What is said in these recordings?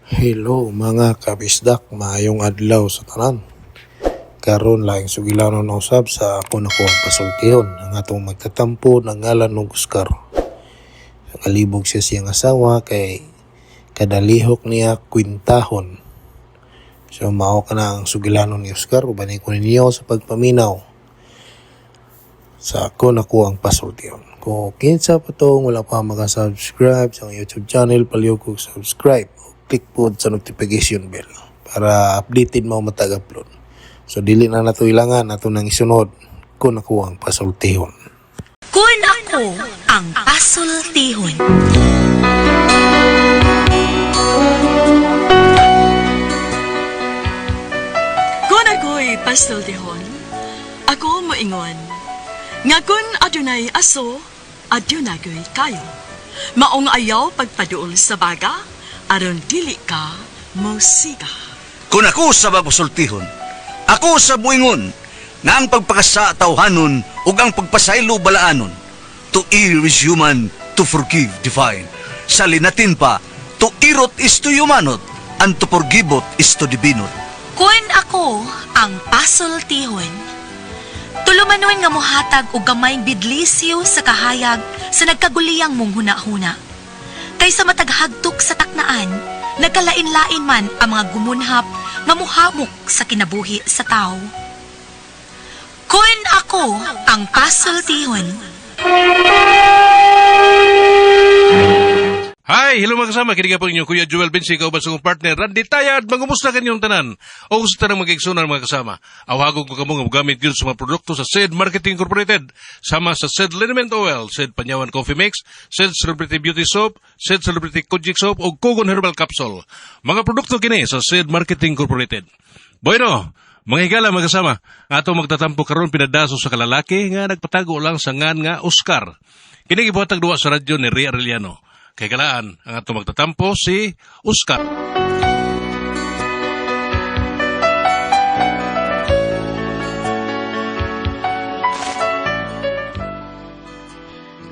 Hello mga kabisdak, maayong adlaw sa tanan. Karon laing sugilanon na usab sa ako nakuhang pasultihon ang atong magtatampo ng ngalan og Oscar. Kalibog siya siyang asawa kay kadalihok niya kwintahon. So mao ka na ang sugilanon ni Oscar, uban ko ninyo sa pagpaminaw sa ako nakuhang pasultihon. Kung kinsa pa to wala pa makasubscribe sa akong YouTube channel, palihog kog subscribe o click po sa notification bell para updated mo matag upload. So dili na nato ilangan, ato nang isunod kung nakuha ang pasultihon. Kun ako ang pasultihon. Kun ako'y pasultihon, ako moingon, nga kun adunay aso, adunay kayo. Maong ayaw pagpaduol sa baga, aron dili ka musika. Kung ako sa babasultihon, ako sa buingon, nga ang pagpakasa tawhanon ug ang pagpasaylo balaanon. To err is human, to forgive divine. Sa linatin pa, to irot is to humanot, and to forgiveot is to divinot. Kun ako ang pasultihon. Tulumanon nga mohatag og gamayng bidlisyo sa kahayag sa nagkaguliyang mong huna-huna. Kaysa mataghagtok sa taknaan, nagkalain-lain man ang mga gumunhap nga muhamok sa kinabuhi sa tao. Kun ako ang pasultihon. Hi, hello mga kasama. Kini po ninyo Kuya Joel Bensi, kauban sa kong partner Randy Tayad. Mangumusta kanyong tanan? O gusto tanang magigsunan mga kasama. Awagong ko kamo nga mogamit gyud sa mga produkto sa SED Marketing Incorporated. Sama sa SED Liniment Oil, SED Panyawan Coffee Mix, SED Celebrity Beauty Soap, SED Celebrity Kojic Soap o Kogon Herbal Capsule. Mga produkto kini sa SED Marketing Incorporated. Bueno, mga higala mga kasama, ato magtatampo karon pinadaso sa kalalaki nga nagpatago lang sa ngan nga Oscar. Kini gibuhatag duwa sa radyo ni Ria Arellano. Kay galaan ang ato magtatampo si Oscar.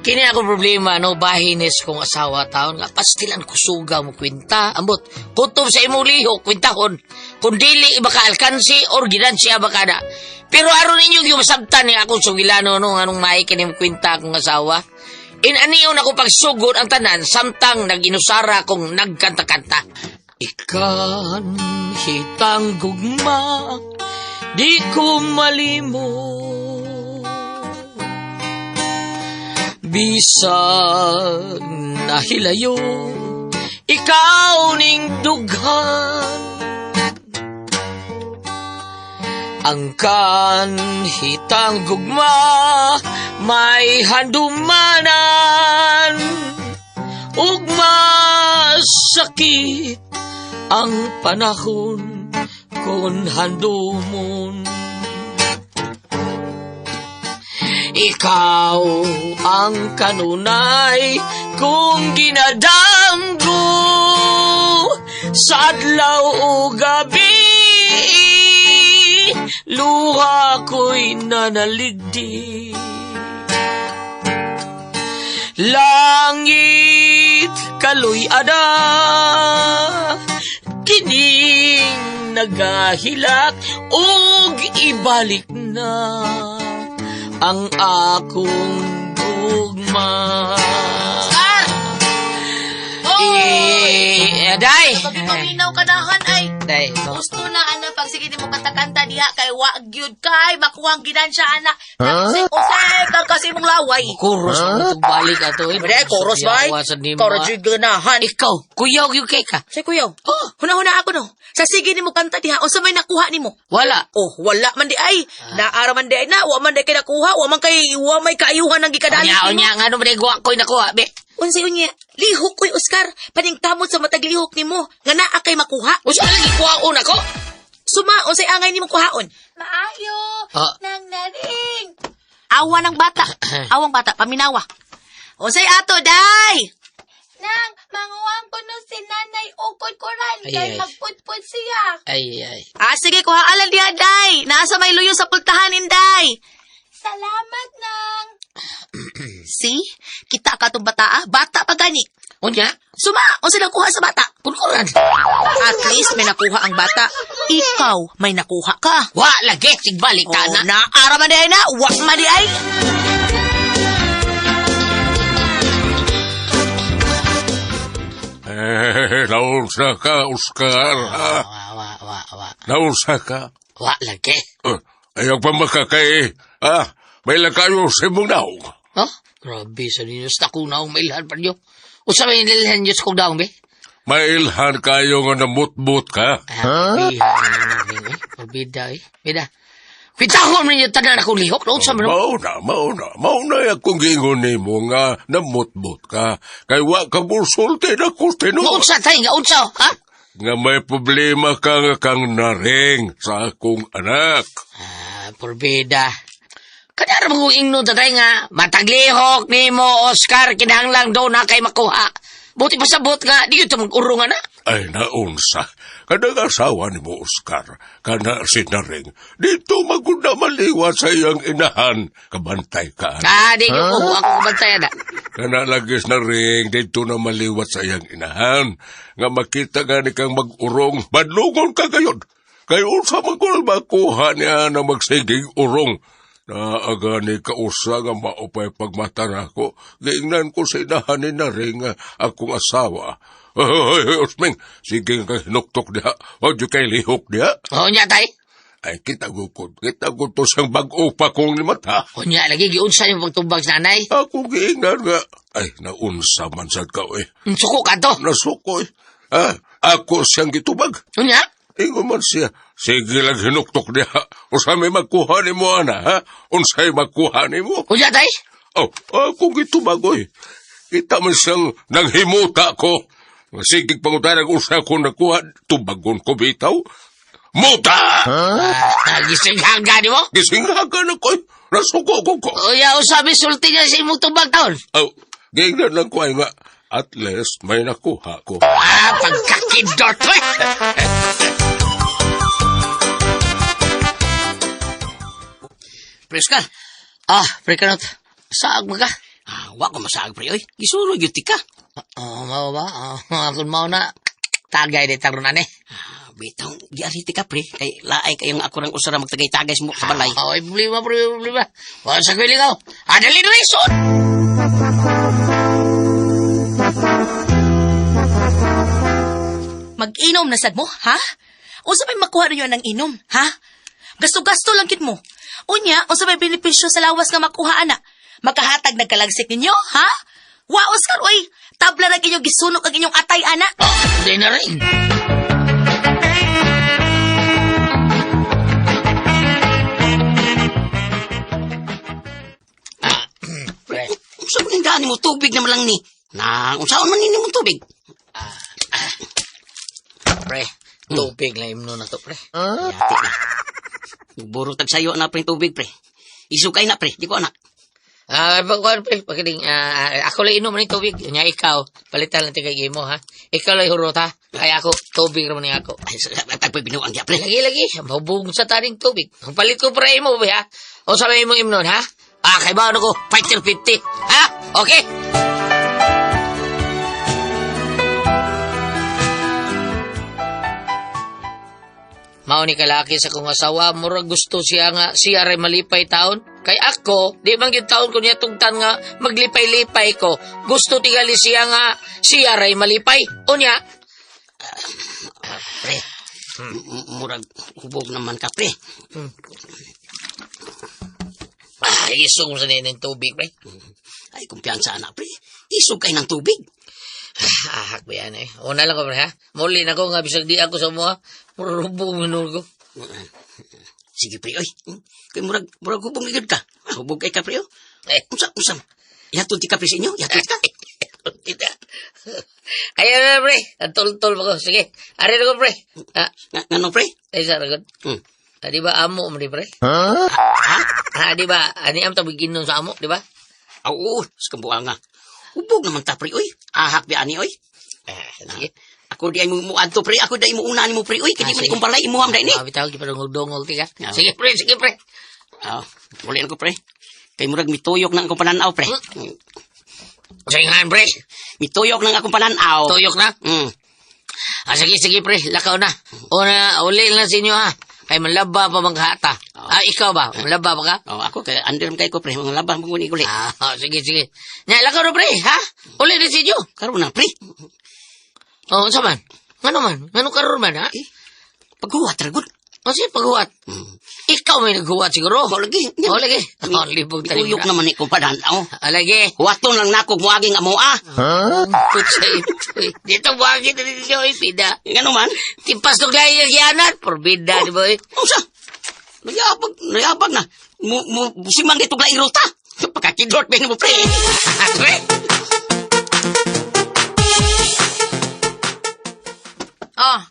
Kini ako problema no bahinis kong asawa taon nga pastilan kusuga mo kwenta ambot kutob sa imong lihok kwentahon kung dili baka alkansi or ginansya baka na pero aron ninyo gyud masabtan ni akong sugilano no nganong maay kini mo kwenta akong asawa inaniyon ako pagsugod ang tanan samtang naginusara kong nagkanta-kanta. Ikan hitang gugma di ko malimot bisag nahilayo ikaw ning dughan ang kanhitang gugma may handumanan ug masakit ang panahon kun handumon. Ikaw ang kanunay kong ginadamgo sa adlaw o gabi. Luha ko'y nanaligdi. Langit kaloy ada kining nagahilak ug ibalik na ang akong gugma. Star! Eh, aday! Paminaw ka nahan ay. Day, no? Gusto na ana pag sige nimo kanta-kanta diha kay wa gyud kay makuha ang ginansya ana. Huh? Usay kang kasi mong laway. Kuros huh? Itong balik ato. Eh. Bre, koros bay. Koros jud ganahan. Ikaw, kuyaw gyud kay ka. Say kuyaw. Oh. Huna-huna ako no. Sa sige nimo kanta diha unsa may nakuha nimo? Wala. Oh, wala man di ay. Naara man di ay na, wa man di kay nakuha, wa man kay wa may kaayuhan ang gikadalos Unya, nimo. unya, nga no, bre, guwa ko'y nakuha, be. Unsay unya? Lihok koy Oscar, paningkamot sa matag lihok nimo nga naa kay makuha. Usa lagi kuha una ko. Suma, unsay angay nimo kuhaon? Maayo! Ah. Nang naring! Awa ng bata. Awang bata, paminawa. Unsay ato, day? Nang, manguwang ko no si nanay ukod koran Ay, kay ay. magpudpud siya. Ay, ay. Ah, sige, kuha alang diha, day. Nasa may luyo sa pultahan, inday. Salamat, nang. See? Kita ka tong bata, ah. Bata pa gani. Unya, Suma, unsa nang kuha sa bata? pulkuran. At least may nakuha ang bata. Ikaw, may nakuha ka. Wa lagi sigbalik ta Oh, na. na ara man di ay na, wa man di ay. Eh, naunsa ka, Oscar. Ha? Wa wa wa wa. Naunsa ka. Wa lagi. Eh, ayaw pa makakay. Ah, may lakayo sa imong naong. Ha? Grabe sa ninyo sa akong naong mailhan pa niyo. Unsa may nilhan niyo sa kong naong be? Mailhan kayo nga namutmut ka. Ah, Bida eh. Bida. Pitahon ninyo tanan akong lihok. No, unsa man? Mauna, mauna, mauna akong giingon nimo nga namutmut ka. Kay wa ka musulti na ko Nga tinuod. unsa tay nga unsa ha? Nga may problema ka nga kang naring sa akong anak. Ah, porbida. Kadara mo kong ingnon tatay nga, mataglihok nimo Oscar, kinahanglang daw na kay makuha. Buti pa sabot nga, di yun mag-urungan na. Ay naunsa, kanang asawa ni mo Oscar, kana si Naring, dito magunda maliwa sa iyang inahan, kabantay ka. Ah, di ko ko ako kabantayan na. Kana lagis na ring, dito na maliwat sa iyang inahan, nga makita gani kang mag-urong, badlungon ka gayon. Kay unsa man kung makuha niya na magsigig urong. Naaga ni kausa nga maupay pagmata nako, giingnan ko sa inahan ni Naring nga akong asawa. Hoy, hoy, Osming, sige ka hinuktok diha, o di kay lihok diha. O nya tay. Ay, kita gukod, kita gukod siyang bag-o pa kong limata. O nya lagi giunsa yung pagtubag sa nanay. Ako giingnan nga, ay, naunsa man sad ka, eh. Suko ka to. Nasukoy. Ah, ako siyang gitubag. O nya? Ingon man siya, sige lang hinuktok niya. Unsa may magkuha ni mo, ana, ha? Unsay magkuha ni mo? O nya tay? Oh, ako gitubag, oy. Kita man siyang nanghimuta ko. Sige pangutan ang unsa ko nakuha, tubagon ko bitaw. Muta! Ah, gising hangga ni mo? Gising ka na ko, eh. Nasuko ko ko. O ya, usabi sulti niya sa imong tubag taon. Oh, giingnan lang ko ay nga, at least may nakuha ko. Ah, pagkakidot eh. Pre Oscar, Ah, pre kanot. Saag mo ka? ah, wa ko masaag pre oy. Gisuro gyud ti ka. Oh, mao ba? Oh, akong mao na. Tagay di taron ani. Ah, bitaw giari ti ka pre kay laay kayong ako rang usara magtagay-tagay sa mo sa balay. Oh, ay problema, pre, problema. Wala sa kwilingaw. Ah, dali dali, sud! Mag-inom na sad mo, ha? Unsa may makuha ninyo ng inom, ha? Gasto-gasto lang kit mo. Unya, unsa may benepisyo sa lawas nga makuha ana? Makahatag nagkalagsik ninyo, ha? Wa Oscar, oy, tabla na kinyo gisunok ang inyong atay ana. Oh, di na rin. Ah, pre. Unsa man ning daan nimo tubig naman lang ni? Na unsaon man nimo tubig? Pre, tubig lang imno na to, pre. Yati na. Buro tag sayo na pre tubig pre. Isukay na pre, di ko anak. Ah, pagkuhan, pre, pakiling, ah, ako lang inom ni tubig. Nya ikaw, palitan lang tigay imo, ha? Ikaw lang hurot, ha? Kaya ako, tubig raman ni ako. Ay, tagpoy binuang diya pre. Lagi, lagi, mahubog sa taning tubig. Palit ko pre imo, ha? O sabi imong imnon, ha? Ah, kay ba ko, fighter 50, ha? Okay. Mao ni kalaki sa kong asawa, murag gusto siya nga siya ray malipay taon. Kay ako, di man gyud taon ko niya tugtan nga maglipay-lipay ko. Gusto tingali siya nga siya ray malipay. Unya, Pre. Murag hubog naman ka pre. ah, isog mo sa ng tubig, pre. Ay kumpiyansa na pre. Isog kay ng tubig. Ah, ba yan eh. Una lang ko, pre, ha? Muli na ko nga, bisag di ako sa mga murubog minul ko. Sige pre oy. Kay murag murag hubog gyud ka. Ah, hubog kay ka pre oh. Eh. Unsa unsa? Ihatod ti ka pre sa inyo? Ihatod ka? Tita. Ayaw na, pre. Ang tol-tol pa ko. Sige. Ari na ko, pre. Ah, Nga ngano pre? ay, sa ragot. Hmm. Ah, di ba amo mo di, pre? Ha? Ah, di ba? Ani am tabigin nun sa amo, di ba? Ah, Oo, sa kambuha nga. Hubog naman ta pre oy. Ahak bi ani oy. Ah, sige. Ako di ay mo muadto pre, ako di ay mo una nimo pre oy, kay di Ah, man sige. ikong balay imuham dai ni. Ah, bitaw, di pa dongol-dongol, tiga. Ah. Sige, pre. Sige, pre. Ah, uli na ko pre. Kay murag mituyok na akong pananaw pre. Saingan, pre. Mituyok na akong pananaw. Tuyok na. Mm. Ah, sige, sige, pre. Lakaw na. Una, uli na sa inyo, ha. Kay manlaba pa bang kahata. Ah, ikaw ba? Manlaba pa ka? Oh, ako kay under man kay ko pre, mga labah mo ni guli. Ah, sige, sige. Nya, lakaw na, pre, ha? Uli na sa inyo. Karon na pre. Oh, unsa man? Ngano man? Ngano karon man, ha? Eh, paghuwat ra gud. O sige, paghuwat. Ikaw may naghuwat siguro. Oh, lagi. Oh, lagi. Oh, libog tayo. Uyok naman ni ko padan. Oh. Ah, lagi. Huwaton lang nako muaging amo ah. Putsa ito. eh. Dito buhangin na dito siya, eh, pida. Ngano man? Timpas ng lahi ng giyanan. Porbida, di ba, eh? Unsa? Nayabag, nayabag na. Mu mu simang dito laing ruta. Pagkakidort ba mo pre? Pre! Oh,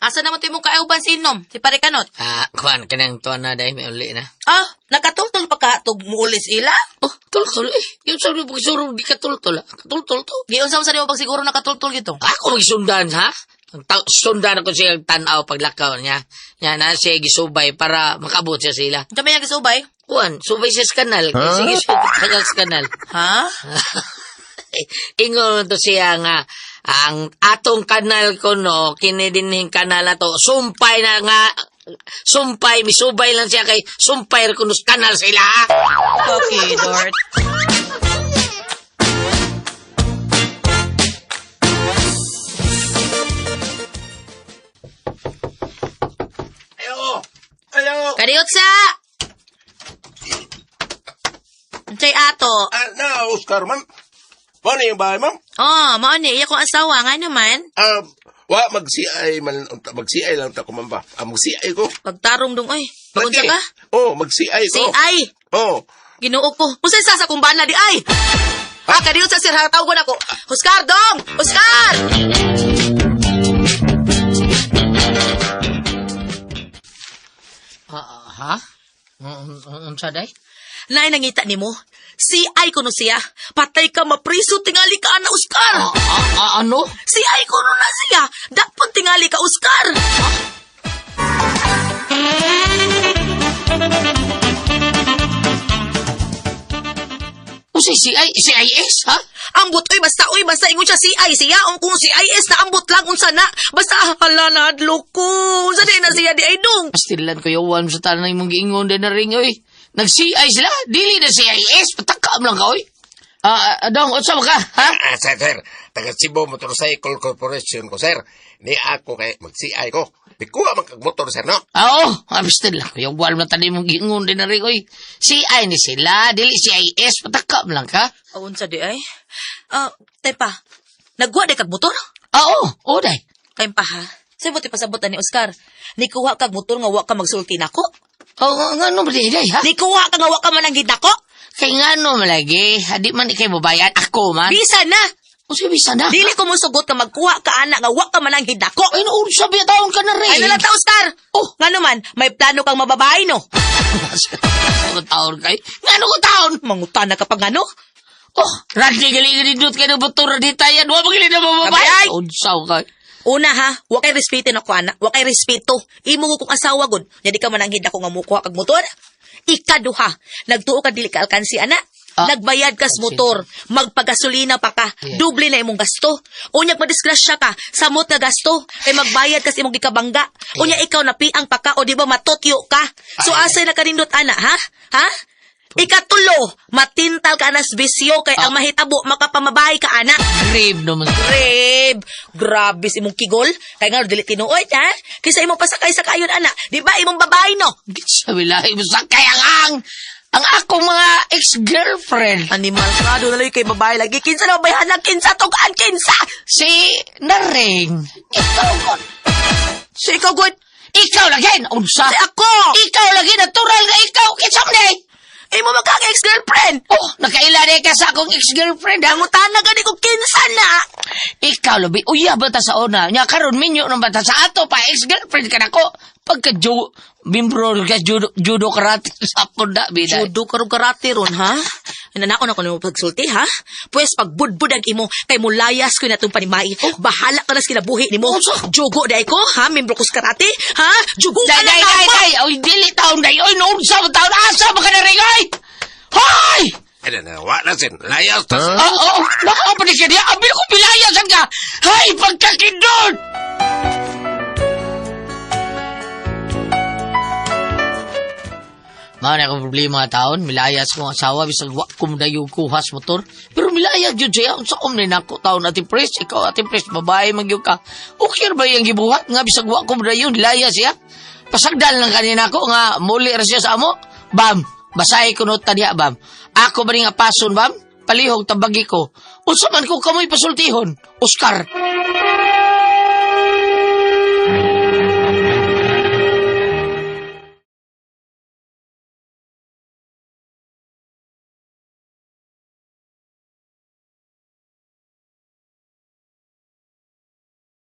asa naman to imong kaauban si Inom? Si Parikanot? Ah, kuan ka ng tuwan na dahil may uli na. Ah, nakatultol pa ka tug muulis ila? Oh, tultol eh. Yung sabi mo, pagsurong di ka tultol. ah. Katultol to. Giunsa mo sa nimo pagsiguro nakatultol gito? Ako magsundan, ha? Ang sundan ako siya tanaw paglakaw niya. Niya na siya gisubay para makabot siya sila. Unsa may gisubay? Kuan, subay siya sa kanal. Huh? Sige, subay siya sa kanal. Ha? Ingon to siya nga, ang atong kanal ko no, kini dinhing kanal na to, sumpay na nga, sumpay, misubay lang siya kay sumpay ra kuno sa kanal sila. ha? Okay, Dort. Ayo! Ayo! Kadiot sa! Unsay ato? Ah, na, Oscar, ma'am. Mao yung bahay, ma'am? Oh, mao ni iya kong asawa nga naman. Ah, wa, mag-CI man, mag-CI lang ta ko, ma'am ba? Ah, mag-CI ko. Pagtarong dong oy. Pagunsa ka? Oh, mag-CI Si ko. ay. Oh. Ginoo ko. Unsay sa sa kumbana di ay? Ah, kadiot sa sir tawgon ako. Oscar dong! Oscar! Ah, ha? Unsa day? Naay nangita nimo. Si ay kuno siya. Patay ka mapriso tingali ka ana Oscar. Ah, ah, ano? Si ay kuno na siya. Dakpon tingali ka Oscar. Unsay CI, CIS, ha? Ambot oy basta oy basta ingon siya si ay siya ang kung si IS na ambot lang unsa na. Basta ah, hala na adlo ko. Unsa di na siya di ay dong. Pastilan ko yawan sa tanan imong giingon din na ring, oy. Nag-CI sila, dili na CIS, patakam lang ka, oy. Ah, ah, dong, unsa ba ka, ha? Ah, sir, sir. Taga Cebu Motorcycle Corporation ko, sir. Ni ako kay mag-CI ko. Di kuha man kag motor, sir, no? Ah, Oo, oh, pastil lang. Yung buwan na tanin mong giingon din na rin, oy. CI ni sila, dili CIS, patakam lang ka. Oh, unsa di ay? Ah, tepa. Nagwa di kag motor? Ah, Oo, oh, day. Kayong pa ha. Sa mo ti pasabot ni Oscar. Nikuha kag motor nga wa ka magsulti nako. Oh, nga nga no, ba di, day, ha? Nikuha ka nga wa ka mananggid nako. Kay nga no, malagi, adi man ikay babayan, ako man. Bisa na. O sige, bisa na. Dili ko mosugot ka magkuha ka ana nga wa ka mananghid nako. Ay, no, sabi taon ka na rin. Ay nalang ta Oscar. Oh. Ngano man, may plano kang mababae no. Ano taon kay? Nga no ko taon? Mangutana ka pag ano? Oh, Randy galing nindot kay ng motor di tayan. Wa magili na mababay. Abay! Unsaw kay. Una ha, wa kay respeto nako ana, wa kay respeto. Imo ko kong asawa gud. Nya di ka mananghid ako nga mukuha kag motor. Ikaduha, nagtuo ka dili ka alkansi ana. Ah. Nagbayad kas motor, magpagasolina pa ka, Yeah. doble na imong gasto. Unya madisgrasya ka, samot nga gasto, kay magbayad kas imong gikabangga. Unya ikaw napiang pa ka o di ba matotyo ka. So asay na kanindot ana ha? Ha? Ikatulo, matintal ka anas bisyo kay ang mahitabo makapamabahay ka ana. Grave naman. Grave! Grabe si imong kigol. Kay nga dili tinuod ha. Kaysa imong pasakay sa kayon ana. Di ba imong babae no? Sa bilahi mo sa kaya ang akong mga ex-girlfriend. Animal ka do na kay babae lagi kinsa na babae hanak kinsa tugaan kinsa. Si Naring. Ikaw ko. Si ikaw good. Ikaw lagi. Unsa? Si ako. Ikaw lagi. Natural nga ikaw. Kinsa man eh. Imo magkang ex-girlfriend. Oh, nakaila na ka sa akong ex-girlfriend. Ha? Nangutana gani ko kinsa na. Ikaw labi. Uya ba ta sa una? Nya karon minyo nang bata sa ato pa ex-girlfriend ka nako. Pagka ju bimbro ka judo, judo karate sa punda bida. Judo karong karate ron ha. Nanako na ko nimo pagsulti ha. Pwes pagbudbudag imo kay mulayas ko na itong panimai. Bahala ka na sa kinabuhi nimo. Jugo dai ko ha, membro ko sa karate ha. Jugo ka Day, na day, day, nako. day. Oy, dili taon day. Oy, noon sa taon. Asa ba ka na rin, oy? Hoy! Ay, na, na, wa na, sir. Layas ta, sir. Ah, oo. Naka pa ni siya. Abi ko pilayasan ka. Hay, pagkakindot! Mao na akong problema taon, milayas kong asawa bisag wa ko modayo kuhas motor. Pero milaya gyud siya unsa ko man nako taon ati pres, ikaw ati pres babae man gyud ka. Okay ra ba iyang gibuhat nga bisag wa ko modayo nilaya siya? Pasagdal lang kanina ko nga muli ra siya sa amo. Bam, basahi ko nota diha bam. Ako ba ning apason bam? Palihog tabagi ko. Unsa man ko kamoy pasultihon? Oscar.